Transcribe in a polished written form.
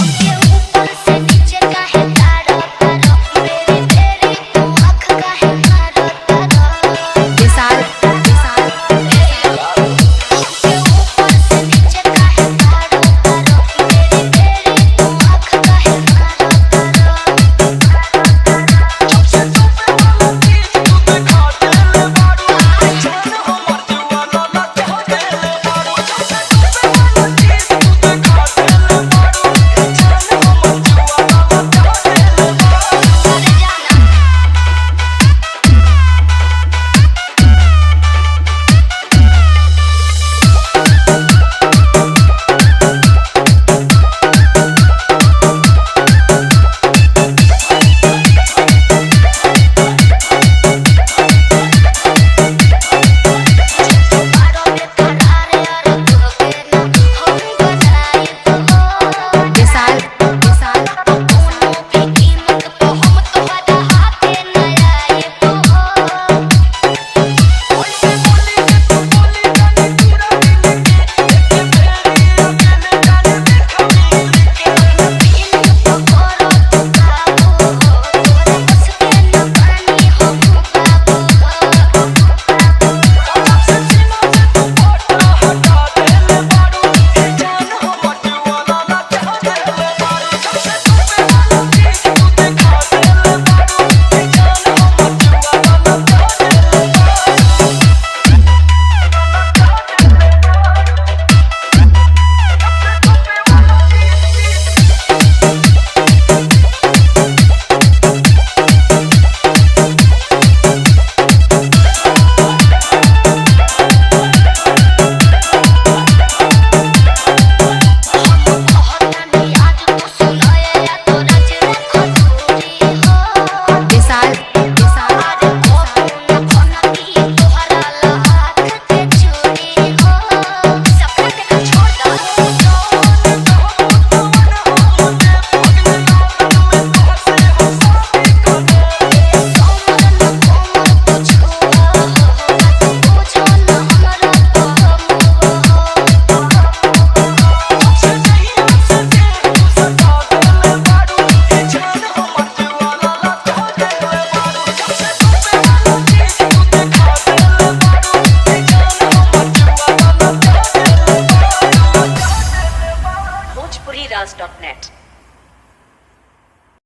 हमके ऊपर से नीचे काहे तारो तारो, मेरी मेरी तू आँख काहे मारो तारो। विशाल विशाल हमके ऊपर से नीचे काहे तारो तारो, मेरी मेरी तू आँख काहे मारो तारो। जब से तोपे वाला चीज तू दिखा देले बारू, जान हमर जीवाला ला चाह देले बारू। जब से तोपे वाला चीज तू दिखा देले बारू, जान हमर जीवाला ला चाह देले बारू। अरे जाना। बारो बेकरार यार तोहके ना हम बनाए हो। विशाल विशाल कोनो भी कीमत पे हम तोहरा हाथे न आए हो। ओइसे बोली जे तू बोली जाने पूरा दिल के, एक बेरी अकेले जाने देखा मिल के। फीलिंग पकड़ो तू काबू हो, तोरे बस के न बानी हम बाबू हो। जब से सीना से तू पट्टा हटा देले बारू, जान हमर जीवाला ला चाह देले बारू। जब से तोपे वाला चीज तू दिखा देले बारू, जान हमर जीवाला ला चाह देले बारू। हम कहतानी आज तू सुनाए या तो राज रखो दूरी हो। विशाल विशाल अरे कोपू न खनकी तोहरा ला हाथ के चूड़ी हो। सपना देखा छोड़ दा। सोमर न कोमर तू छुआ हो, बात बुझो न हमरा तो मुआ हो। bhojpuriras.net.